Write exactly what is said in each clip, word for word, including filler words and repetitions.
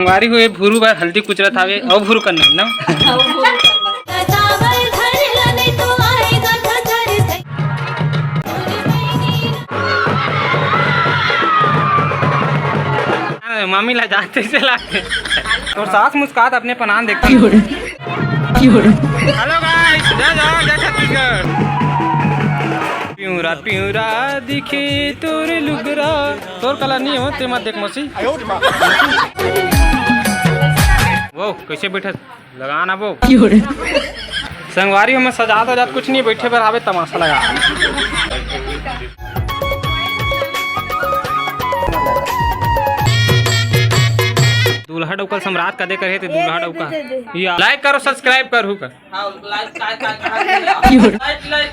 संगवारी हो, ए भुरू बर हल्दी कुचरत हावे, अउ भुरू करना हे ना। मामी ला जाते से लागथे। तोर सास मुस्कात अपने पनान देखत। Hello guys, जय जोहार, जय छत्तीसगढ़। पिंवरा पिंवरा दिखे तोर लुगरा, तोर कला नहीं हो ते मत देख मौसी। वो कैसे बैठा लगा ना वो। संगवारी हो, मैं सजात वजात कुछ नहीं, बैठे बर हावे तमाशा लगा। दूल्हा डौका सम्राट कदे करे ते दूल्हा डौका। या like करो, subscribe करो का। हाँ, like, like, like, like, like, like।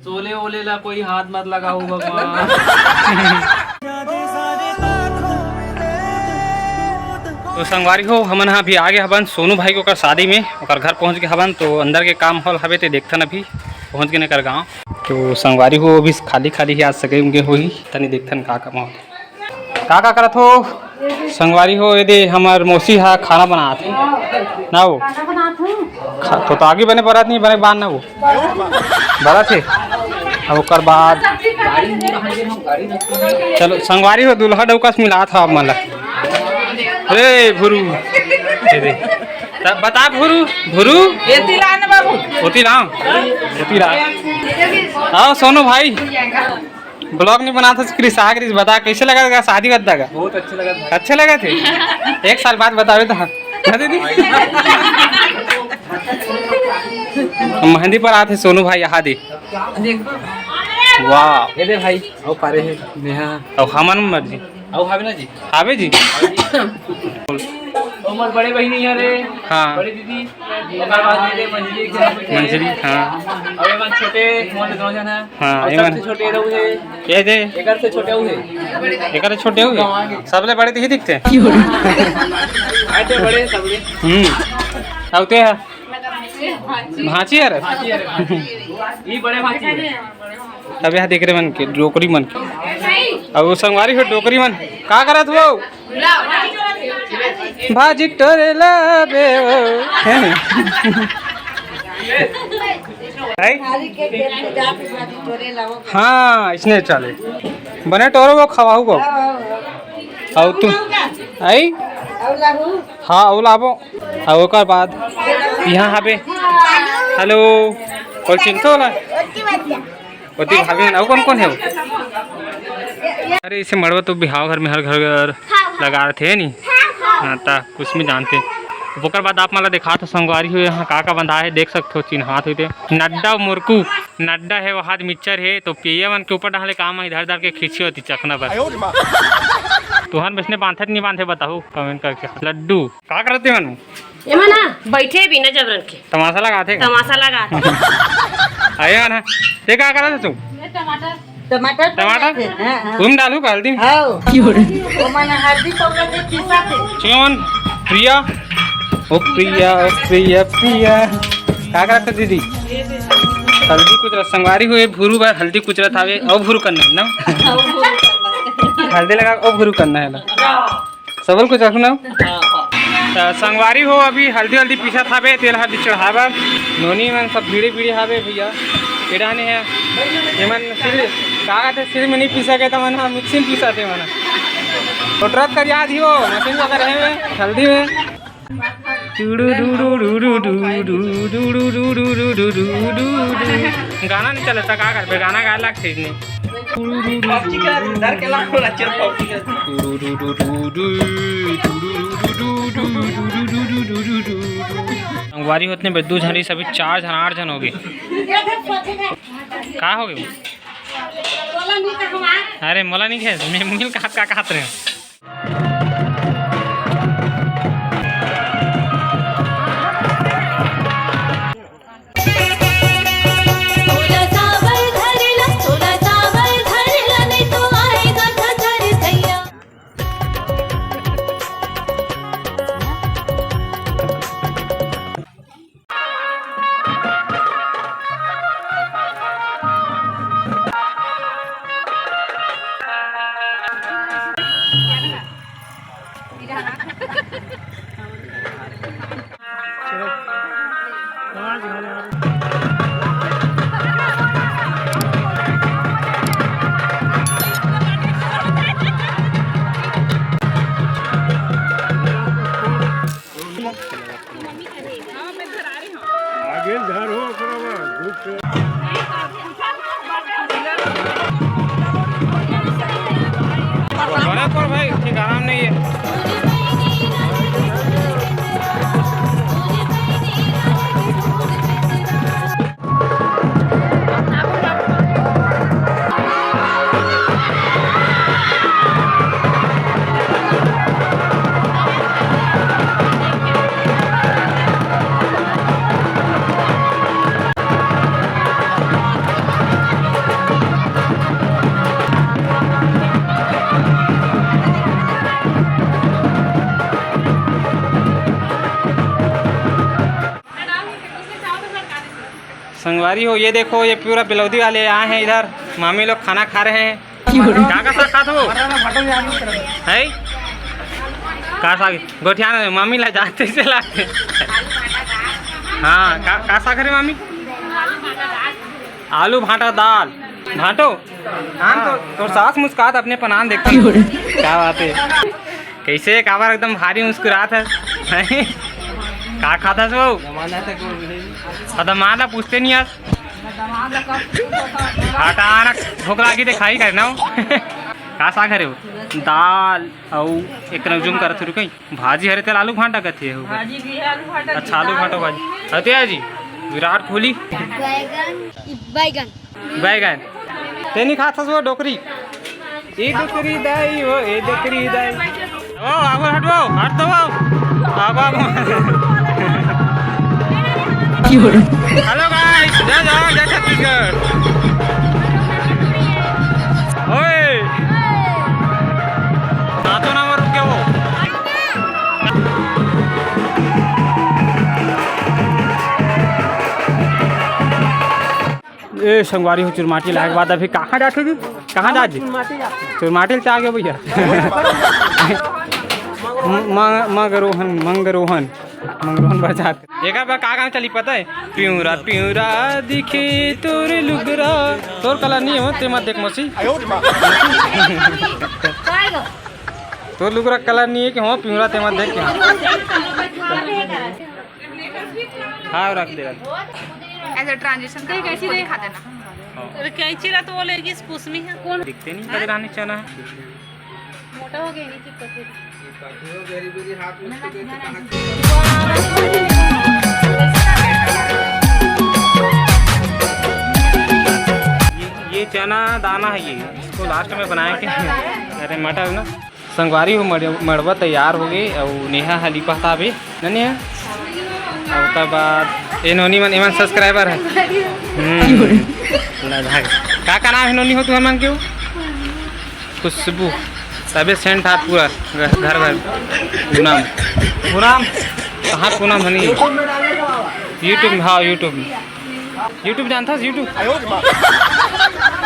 सोले ओले ला कोई हाथ मत लगाओ भगवान। तो संगवारी हो, हमन ह अभी आगे हवन सोनू भाई के ओकर शादी में, ओकर घर पहुंच गए हवन। तो अंदर के काम हॉल हवे ते देखथन, अभी पहुंच गए एकर गांव। तो संगवारी हो, अभी खाली खाली ही आज सगे उंगे होही, तनी देखथन का काम होथे। का का करत हो संगवारी हो? ये दे हमर मौसी हा खाना बनात हे ना वो। खाना बनात हूँ। खा-, तो, तो आगे बने बरत नहीं, बने बांध ना वो। बरत हे। अब ओकर बाद चलो संगवारी हो, दूल्हा डौका से मिलात हा आप मन ला। अरे भुरू, ये दे। तब बता भुरू, भुरू। एती ला ना बाबू। ओती ला, ओती ला। आओ सोनू भाई। Vlog नहीं बनात हस, कृषा कृष बता, कैसे लगा था शादी बता का? बहुत अच्छा लगा भाई। अच्छा लगा थे? एक साल बाद बतावे तो। हाँ दीदी। मेहंदी पर आते सोनू भाई, यहाँ दे। देखो। वाह। ये दे भाई, आओ पारे है। नेहा। अब हमन मर्जी। आओ हावे ना जी। हावे जी। ओमर बड़े बहिनी है रे। हाँ। बड़ी दीदी। ओकर बाद में दे मंजरी के नाम पे मंजरी, हाँ। और ये मन छोटे, मोर दो जन है। हाँ, और ये मन सबसे छोटे रहू है। ये दे। एकर से छोटे रहू है। एकर छोटे रहू है। सबले बड़े तो ही दिखते हैं। आते बड़े सबले। हम्म। आते हैं। भांची है रे। भांची है रे, भांची। ये बड़े भांची है। अब यहाँ देख रहे मन के, डोकरी मन के। अब वो संगवारी हो डोकरी मन। का करत हो? भाजी टोरे लाबे ओ। है नी? है? हाँ, इसने चले। बने टोरो वो खवाहू को। आओ तू। आई? हाँ, अउ लाबो। अउ ओकर बाद यहाँ हाबे। हेलो। कोई चिंता होला? ओती भाभी मन, अउ कौन कौन है वो? अरे, इसे मड़वा तो बिहाव घर में हर घर घर लगा रथे, है नी? हाँ, ता कुछ में जानते। ओकर बाद आप मन ला देखात हो संगवारी हो, यहाँ का का बंधा है, देख सकते हो, चिन्हात होते। नड्डा मुरकू, नड्डा है, वहाद मिक्सचर है, तो पेया मन के ऊपर डाले काम इधर उधर के खींची होती चखना बस। तुहर बेसने बांधे नहीं बांधे बताहू comment करके। लड्डू, का करते मनु? एमा ना बैठे बिना जबरन के। तमाशा लगाथे का? तमाशा लगाथे। अरे यार, ते का करत तू? टमाटर। टमाटर? हाँ, हाँ। तुम डालू का हल्दी? हाँ। ओमा ना हल्दी पाउडर के पीसा थे। चिमन, प्रिया, ओ प्रिया, ओ प्रिया, प्रिया। का करत दीदी? हल्दी कुचरत, संगवारी हो, ए भुरू बर हल्दी कुचरत हावे, अउ भुरू करना है ना? हल्दी लगा, अउ भुरू करना है ना? सबल कुछ रखना। त संगवारी हो, अभी हल्दी हल्दी पीसत हावे, तेल हल्दी चढ़ाए बर। नोनी मन सब भीड़े भीड़े हावे भैया, केड़ा ने है। ये मन सिल, का कहते, सिल में नहीं पीसा के, त मन ह मिक्सी में पीसा थे मन। तो ट्रक कर याद ही हो, मशीन वगैरह है में, हल्दी में। गाना नहीं चलता, का करबे, गाना गाए लाग ठीक नहीं। संगवारी होत ने बे दू झन रहिस, अभी चार झन, आठ झन हो गे। का हो गे? अरे मोला नहीं कहे, मैं मिल कहा का कहत रहे। आगे घर हो, ओकरा बाद धूप से। बड़े पर भाई, ठीक आराम नहीं है। संगवारी हो, ये देखो, ये पूरा बेलौदी वाले आए हैं इधर। मामी लोग खाना खा रहे हैं। का का साग खात हो? है? का साग? गोठियान, मामी ला जाते से लागथे। हाँ, का, का साग हरे मामी? आलू भांटा दाल। भांटो? हाँ, तो तोर सास मुस्कात अपने पनान देखत। का बात है? कैसे काबर एकदम भारी मुस्कुरात है? हैं? का खात हस वो? अब दमाद ला पूछते नहीं हस। अचानक भूख लागी ते खाई करे ना वो। का साग हरे वो? दाल अउ एक नजुम करत हरे कहीं। भाजी हरे तेला आलू भांटा कथे हो। भाजी भी है, आलू भांटा अच्छा, भी। आलू भांटा भाजी। अतिया जी, विराट कोहली। बैगन। बैगन। बैगन। ते नहीं खात हस वो डोकरी? ए डोकरी दाई, ओ ए डोकरी दाई। ओ, आगो हटो, हट दो। आगो, आगो। हेलो गाइस, जय जोहार, जय छत्तीसगढ़। ओए। सातों नंबर रुक गया वो। ए संगवारी हो, चुरमाटी लाए के बाद अभी कहाँ जाथे जी? कहाँ जात जी? चुरमाटी ले आ गए भैया। म-, म-, मगरोहन, मंगरोहन, मंगरोहन बाजार। एकर बर का गाना चली पता है? पिंवरा पिंवरा दिखे तोर लुगरा, तोर कलर नहीं हो ते मत देख मौसी। तोर लुगरा कलर नहीं है कि हो पिंवरा ते मत देख के। हाँ, रख दे, रख दे। ऐसे ट्रांजिशन करके कैंची उसको दे। दिखा देना। हाँ। अरे कैंची ला तो वो लेगी, इसको उसमें है। कौन? दिखते नहीं, कदर आने चना है। मोटा हो गया, नहीं चिपकते। ये, ये चना दाना है, ये इसको लास्ट में बनाए के। अरे मटर ना। संगवारी हो, मड़-, मड़वा तैयार हो गए अउ नेहा ह लिपत हावे, न नेहा? अउ ओकर बाद ए नोनी मन, एमन सब्सक्राइबर है। हम्म। ना भाग। का, का नाम है नोनी हो तुमन के? खुशबू। तबे सेंट हाथ पूरा घ-, घर भर। पूनम। पूनम? कहाँ पूनम हनी? YouTube में, हाँ, YouTube में। YouTube जानता है, YouTube?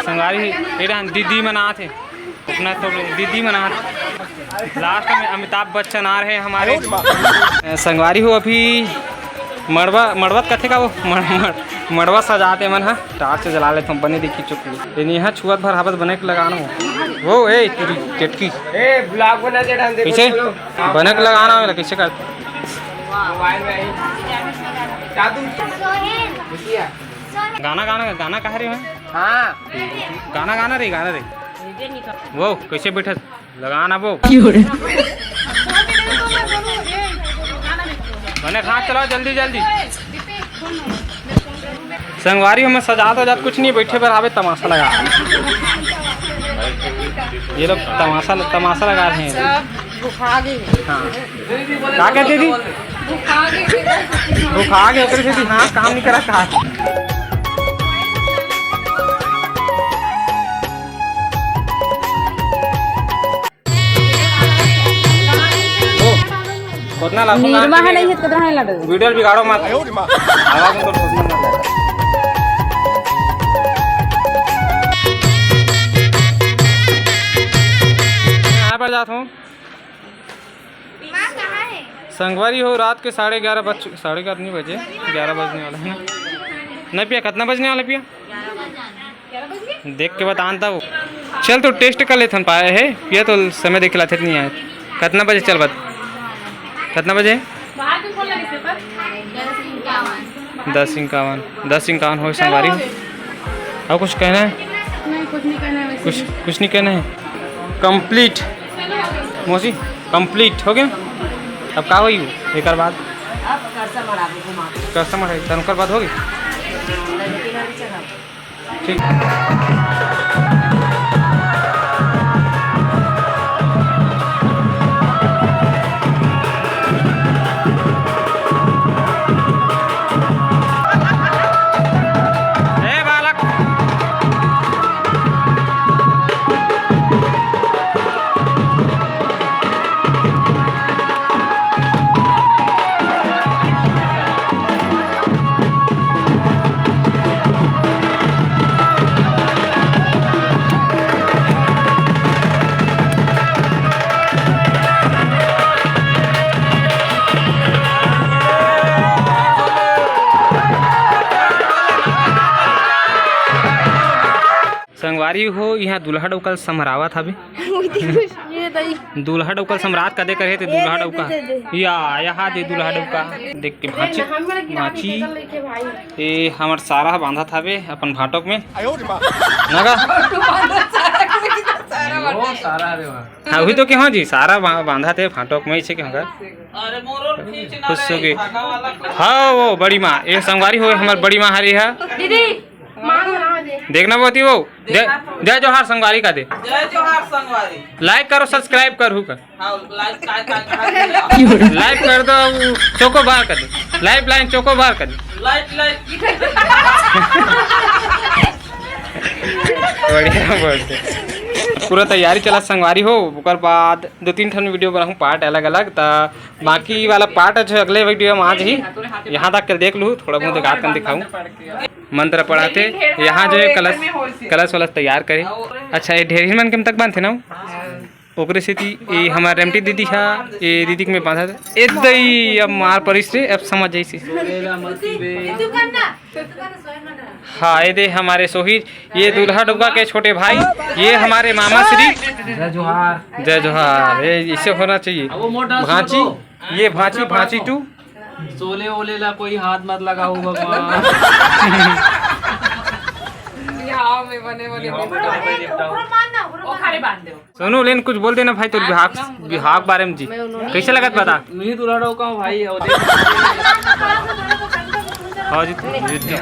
संगवारी, ये डान दीदी मनात है। अपना तो दीदी मना। लास्ट में अमिताभ बच्चन आ रहे हैं हमारे। अ, संगवारी हो, अभी मड़वा, मड़वत कथे का वो मड़-, मड़-, मड़वा सजाते मन ह। टार्च जला लेते हम, बने देखी चुप ले। ये नहीं है, छुअत भर हावत बने के लगाना हो। वो, ए, तेरी चटकी। ए, ब्लॉग बना दे, डाल दे, पीछे बोलो। बने के लगाना हो, कैसे करते? मोबाइल में ही। जादू। गाना, गाना, गाना कहाँ रे मैं? हाँ। गाना, गाना रे, गाना रे। वो कैसे बैठा? लगाना वो। बने हाथ चलाओ जल्दी जल्दी। संगवारी, हम सजात वजात कुछ नहीं, बैठे बर आवे तमाशा लगा। ये लोग तमाशा, तमाशा लगा रहे हैं। सब भुखा गए। हाँ। का कहते थी? भुखा गए। भुखा गए, ओकरे से हाँ, काम नहीं करा कहा। ओ, उतना लाखों निरमा है नहीं है तो कितना है लड्डू? वीडियो बिगाड़ो मत। आवाज में तो ठोकना मत। यहाँ पर जाता हूँ। संगवारी हो, रात के साढ़े ग्यारह बज चु-, साढ़े ग्यारह नहीं बजे, ग्यारह बजने वाला है ना? नहीं पिया, कितना बजने वाला पिया? देख के बता न तब। चल, तो टेस्ट कर लेथन, पाए है पिया, तो समय देख के लाथे नहीं आए। कितना बजे चल बता, कितना बजे? दस इक्यावन, दस इक्यावन हो संगवारी। और कुछ कहना है? नहीं, कुछ नहीं कहना है वैसे कुछ भी। कुछ नहीं कहना है। कंप्लीट मौसी, कंप्लीट हो गया। अब का होई एकर बाद? अब कस्टमर आके घुमा के। कस्टमर है, तन ओकर बाद होगी। अंदर के घर चढ़ाओ। ठीक। ए बालक। संगवारी हो, इहाँ दूल्हा डउका ल समरावत हवे। ये दई। दूल्हा डउका ल समरात कदे करे ते दूल्हा डउका। दे, दे, दे। या, यहाँ दे दूल्हा डउका। देख के भांची, भांची। ए, हमर सारा बांधत हवे अपन भांटोक में। नगा। ओ, सारा रे वाह। हाँ, वही तो के हाँ जी, सारा बा-, बांधत हे भांटोक में, इसे के हाँ। खुश हो गए। हाँ, वो बड़ी माँ, ये संगवारी हो, हमर बड़ी माँ हरी है। दीदी, माँ को ना दे। देखना बोती वो। जय, जय जोहार संगवारी का दे। जय जोहार संगवारी। Like करो, subscribe करू का। हाँ, like, like, like, like। Like कर दो, चोको बार कर दे। Lifeline चोको बार कर दे। Like, like। बढ़िया बोलते। पूरा तैयारी चला संगवारी हो, ओकर बाद दो तीन ठन video बनाहूँ part अलग अलग। त बाकी वाला part जो अगले video में आज ही यहाँ तक के देख लू, थोड़ा बहुत दिखा कर दिखाऊँ। मंत्र पढ़ाते यहाँ जो है कलश, कलश वलश तैयार करे। अच्छा, ये ढेरी मन के तक बनते ना? ओकरे सेती ए हमर रेमटी दीदी हा, ए दीदी के में बांधा ए दई, अब मार परिस रे, अब समझ जाइस। हाँ, ये दे हमारे सोहिज, ये दूल्हा डउका के छोटे भाई, ये हमारे मामा श्री। जय जोहार। जय जोहार, ये इसे होना चाहिए। अब वो मोटा भांची, सुनो। ये भांची, भांची टू। सोले ओले ला कोई हाथ मत लगाओ भगवान। बिहाव में बने बने बिहाव में निपटाओ। बने निपटाओ। ओकरो मार ना, ओकरो वो मार। खाली बांध दो। सोनू, लेन कुछ बोल देना भाई, तोर बिहाव, बिहाव के बारे में जी। मैं उन्होंने कैसे लगत बता? मैं ही दूल्हा डउका हूँ भाई, और देख। हाँ जी, जी, जी।